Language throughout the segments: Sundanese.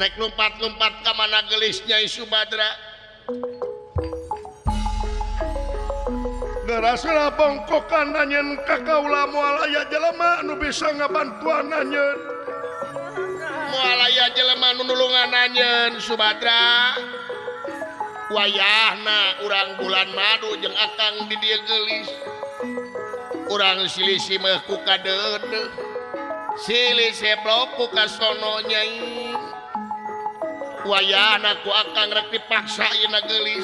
Rek lompat-lompat ka mana geulis Nyai Subadra. Garasana bongkokan anjeun ka kaula moal aya jelema nu bisa ngabantuan anjeun. Moal aya jelema nu nulungan anjeun Subadra. Wayahna urang bulan madu jeung akang di dieu geulis. Urang silisi mah ku kadeudeuh. Silih seblok ku kasono Nyai. Wayahna ku akang rek dipaksa yeuna geulis.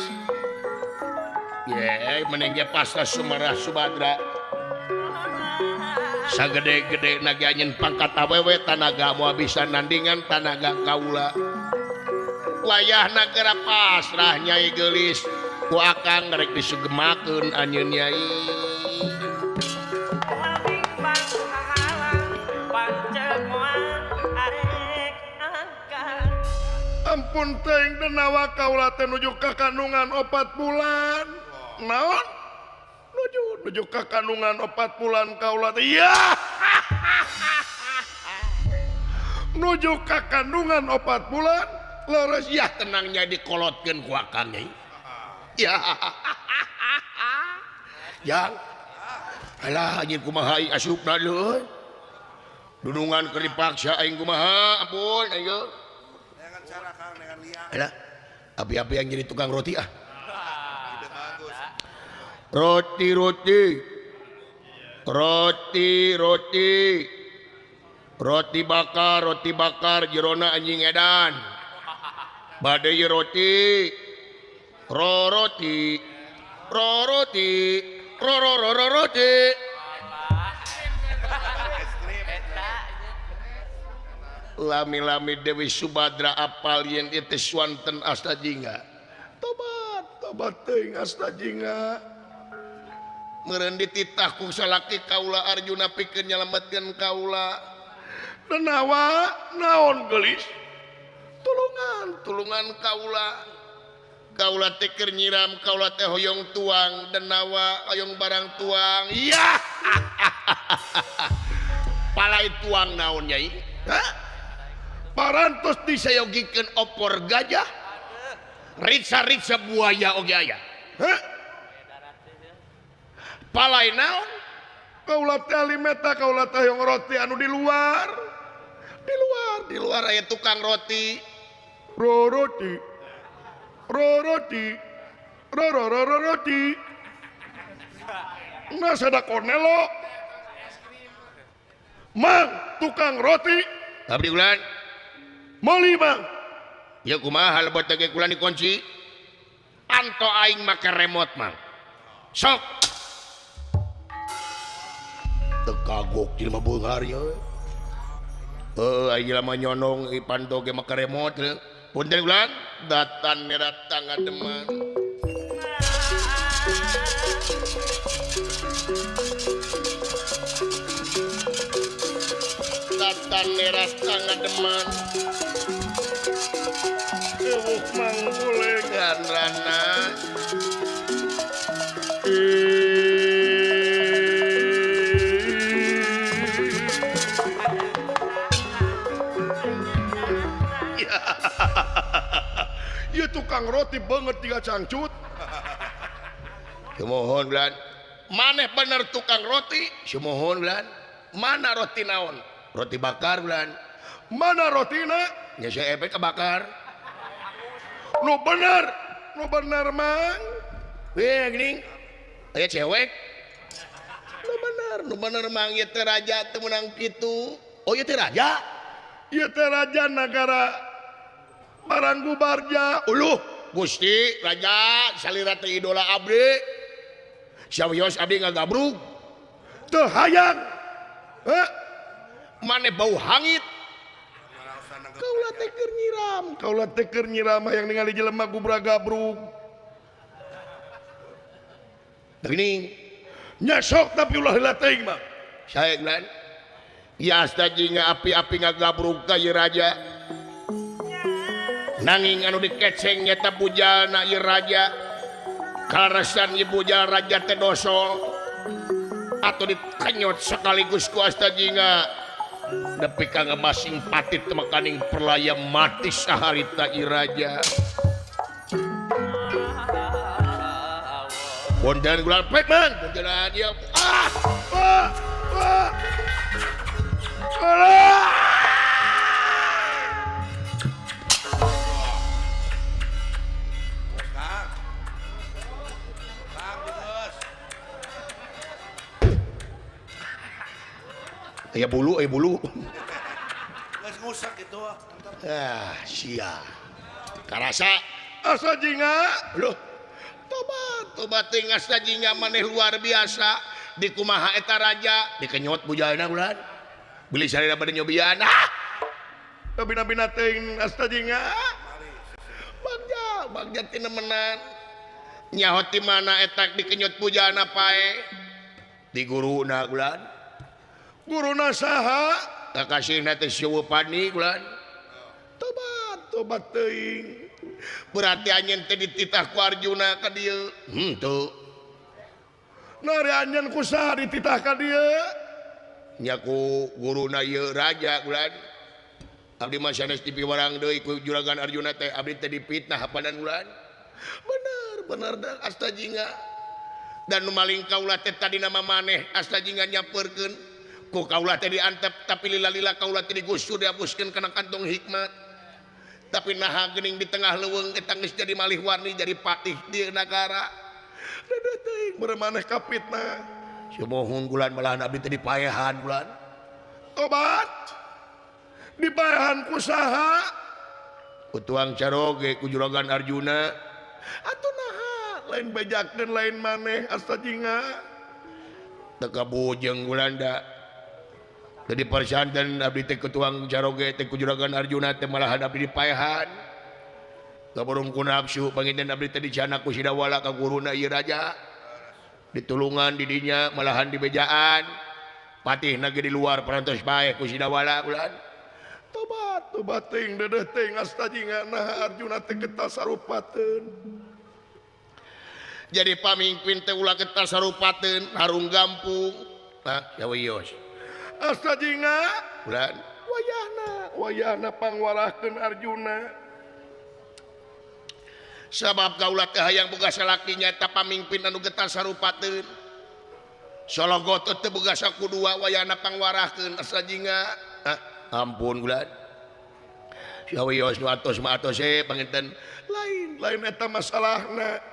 Ye, mending ge pasrah sumarah Subadra. Sagede-gede na ge anjeun pangkat awewe tanaga moal bisa nandingan tanaga kaula. Wayahna geura pasrah Nyai geulis ku akang rek disugemakeun anjeun Nyai. Ampun teuing denawa kaula teh nuju ka kandungan 4 bulan. Naon? Nuju ka kandungan 4 bulan kaula teh. Iya. Nuju ka kandungan 4 bulan. Leres ya tenangnya dikolotkeun ku akang Nyai. Ya. Yang alah anjeun kumaha aing asupna leuh. Dunungan keur dipaksa aing kumaha ampun aing. Alah, api-api yang jadi tukang roti ah. Roti roti. Roti roti. Roti bakar jerona anjing edan. Bade ieu roti. Roti. Roti. Roti. Lami-lami Dewi Subadra apal yen ieu teh swanten asta jingga. Tobat, tobat teuing asta jingga. Meureun dititah ku salaki kaula Arjuna pikeun nyalametkeun kaula. Denawa naon geulis? Tulungan, tulungan kaula. Kaula teh keur nyiram, kaula teh hoyong tuang, denawa hoyong barang tuang. Iya. Palai tuang naon Nyai? Hah? Parantos disayogikeun opor gajah, rica-rica buaya oge aya. Hah? Palai naon? Kaula teh alimeta kaula teh hoyong roti anu di luar. Di luar, di luar aya tukang roti. Roti. Roti. Roti. Nah sada Cornelo. Mang tukang roti. Abdi ulan. Meuli bang. Ya kumaha lebet ge kulan dikunci. Panto aing make remote mang. Sok. Teu kagok jelema beunghar ye. Heuh aing jelema nyonong panto ge make remote. Punten ulan datan datang ngademan. Datan datang ngademan. Eueuh mang bolegan rana. Ieu tukang roti banget tiga cangcut. Sumuhun bulan. Maneh bener tukang roti? Sumuhun bulan. Mana roti naon? Roti bakar bulan. Mana rotina? Nya saya efek kebakar. Nu bener mang. Weh geuning. Aya cewek. Nu bener mang ieu teh raja teu meunang kitu. Oh ieu teh raja? Ieu teh raja nagara Baranggu Barja. Uluh Gusti raja salira teh idola abdi. Sawios abdi ngagabrug. Teu hayang. Heh. Maneh bau hangit. Kaula teh keur nyiram, kaula teh keur nyiram hayang ningali jelema gubragabrug. Geuning. Nya sok tapi ulah heula teuing mah. Sae geuleuh. Ya asta jeung api-api ngagabrug ka ieu raja. Nanging anu dikeceng nyata bujalna ieu raja. Kaleresan ieu bujal raja teh dosol atau dikenyot sekaligus ku asta jingga. Nepi ka ngamasing patih temekaning perlaya mati saharita iraja. Bondan gulan pek man, bondan dia. Ah! Ah! Ah! Ah! Aya bulu, aya bulu. Geus ngusak kitu ah. Ah, sia. Karasa asa jinga. Loh. Tobat, tobat teh asa jinga maneh luar biasa. Di kumaha eta raja, dikenyot bujana ulan. Beli sarira bade nyobian. Ah! Bina-bina teuing asta jinga. Bagja, bagja tinemenan. Nyaho ti mana eta dikenyot bujana pae. Di guruna ulan. Guruna saha? Kakasihna teh sieu pani ulan. Tobat, tobat teuing. Berarti anjeun teh dititah ku Arjuna ka dieu. Henteu. Nari anjeun ku saha dititah ka dieu? Nya ku guruna ieu raja ulan. Abdi mah sanes dipiwarang deui ku juragan Arjuna teh, abdi teh dipitnah hapanan ulan. Bener, bener dah asta jinga. Dan nu maling kaula teh tadi nama maneh asta jinga nyampeurkeun. Ku kaula teh diantep tapi lila-lila kaula teh digusur dihapuskeun kana kantong hikmat. Tapi naha geuning di tengah leuweung eta geus jadi malih warni jadi patih di nagara. Dadah teuing beureum maneh kapitnah. Sumuhun bulan malahan abdi teh dipaehan bulan. Tobat. Dipaehan ku saha? Ku tuang caroge ku juragan Arjuna. Atuh naha lain bejakeun lain maneh asta jinga. Teu kabujeng Walanda. Jadi persanten abdi teh ku tuang caroge teh ku juragan Arjuna teh malahan abdi dipaehan. Kaburung ku nafsu panginten abdi teh dicana ku Sidawala ka guruna ieu raja. Ditulungan di dinya malahan dibejaan. Patihna ge di luar parantos paeh ku Sidawala ulan. Tobat, tobat teuing dedeh teuing asta jinga naha Arjuna teh getas sarupateun. Jadi pamimpin teh ulah getas sarupateun harung gampung. Nah, ya wios. Asta jinga ulan wayahna wayahna pangwarahkeun Arjuna. Sabab kaula teh hayang boga salaki nyaeta pamimpin anu getas sarupateun. Sologot teh boga sakudua wayahna pangwarahkeun asta jinga. Ah, ampun ulan. Sia wios nu atos mah atos e panginten lain lain eta masalahna.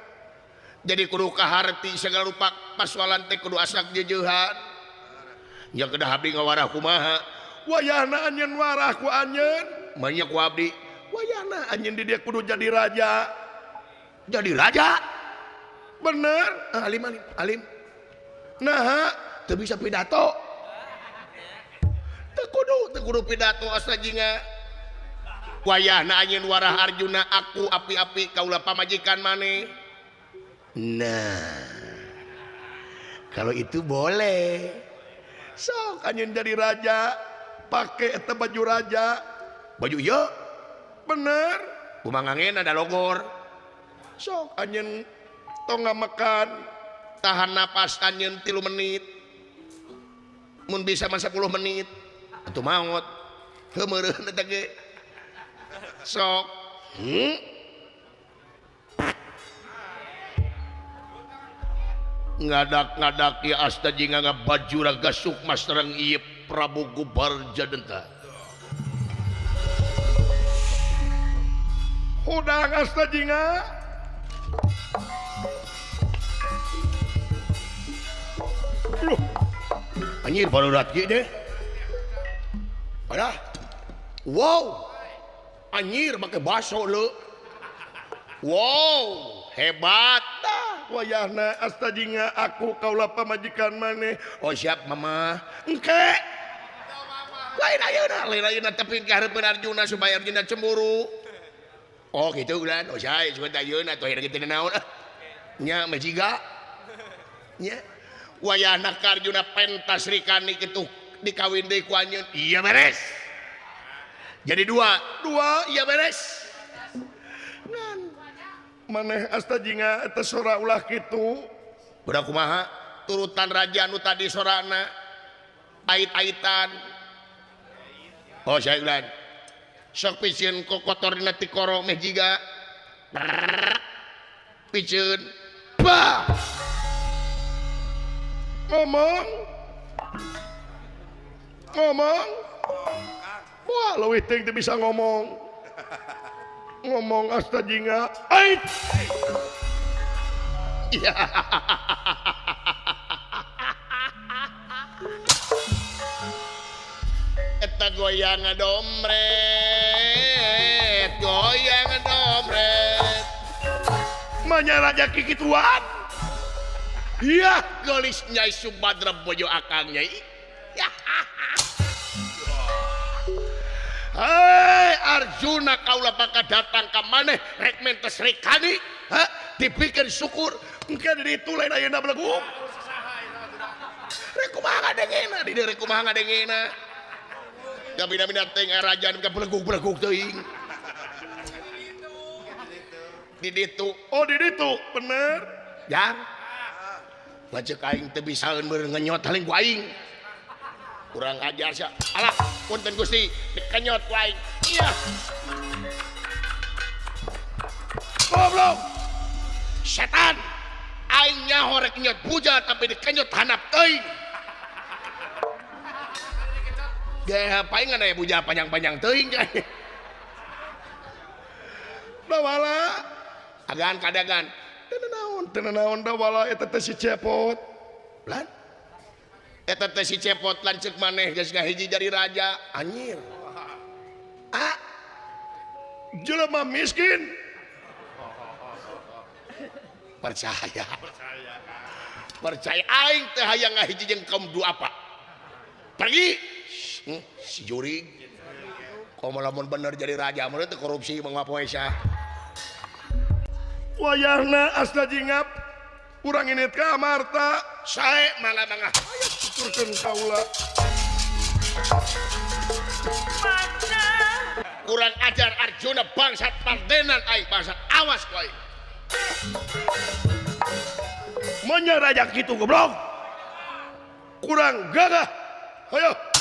Jadi kudu kaharti segala rupa pasualan teh kudu asak jejeuhan. Nya kedah abdi ngawarah kumaha? Wayahna anjeun warah ku anjeun. Manya ku abdi. Wayahna anjeun di dieu kudu jadi raja. Jadi raja? Bener? Ah, alim alim alim. Naha teu bisa pidato. Teu kudu pidato asa jinga. Wayahna anjeun warah Arjuna aku api-api kaula pamajikan maneh. Nah. Kalau itu boleh. Sok anjeun jadi raja, pake eta baju raja. Baju ieu? Bener. Kumangangen ada logor. Sok anjeun tong ngamakan, tahan napas anjeun 3 menit. Mun bisa mah 10 menit. Atuh maot. Heuh meureun eta ge. Sok. Ngadak-ngadak ya asta jinga ngabajura gasuk mas terang ieu Prabu Gubarjadenta. Hudang asta jinga. Loh. Anjir barurat kieu deh. Alah. Wow. Anjir make baso leu. Wow, hebat. Wayahna asta jinga aku kaula pamajikan maneh. Oh siap mama. Engke. Lain ayeuna, lain ayeuna tapi kahareupeun Arjuna supaya Arjuna cemburu. Oh gitu ulan. Oh sae sugan ayeuna atuh ayeuna teh naon ah. Nya mah jiga. Nya. Wayahna ka Arjuna pentas Srikandi kitu dikawin deui ku anjeun. Iya beres. Jadi dua, dua iya beres. Ngan maneh asta jinga eta sora ulah kitu. Budak kumaha? Turutan raja anu tadi sorana ait-aitan. Oh saya ulan. Sok piceun ku kotor dina tikoro meh jiga. Piceun. Bah. Ngomong. Ngomong. Wah, leuwih teuing teu bisa ngomong. Ngomong asta jingga. Ait. Iya. Eta goyang domret, goyang domret. Manya raja kikituan. Iya, gelis Nyai Subadra bojo akang Nyai. Hei Arjuna kaula bakal datang ka maneh rek mentes Srikandi. Ha, dipikeun syukur engke di ditu lain ayeuna beleguk. Rek kumaha ngadengena di dieu rek kumaha ngadengena. Gabina-bina teuing raja nu beleguk-beleguk teuing. Di ditu. Oh di ditu, bener. Jang. Lanceuk aing teu bisaeun beureun ngenyot haling ku aing. Kurang ajar sia. Alah, punten Gusti, dikenyot ku aing. Iya. Goblok. Setan. Aing nyaho rek nyot puja tapi dikenyot handap teuing. Gaya paingan aya puja panjang-panjang teuing. Dawala agan kadagan. Teu naon dawala eta teh si Cepot. Lan. Eta teh si Cepot lanceuk maneh geus ngahiji jadi raja. Anjir. Ah. Jelema miskin. Percaya. Percaya aing teh hayang ngahiji jeung kaum duafa. Pergi. Si jurig. Komo lamun bener jadi raja mun teh korupsi mangga poe sia. Wayahna asna jingap urang init ka Amarta sae mangga-mangga. Ayo tuturkeun kaula. Kurang ajar Arjuna bangsat pardenan aing bangsat awas kowe. Manya raja kitu goblok. Kurang gagah. Ayo.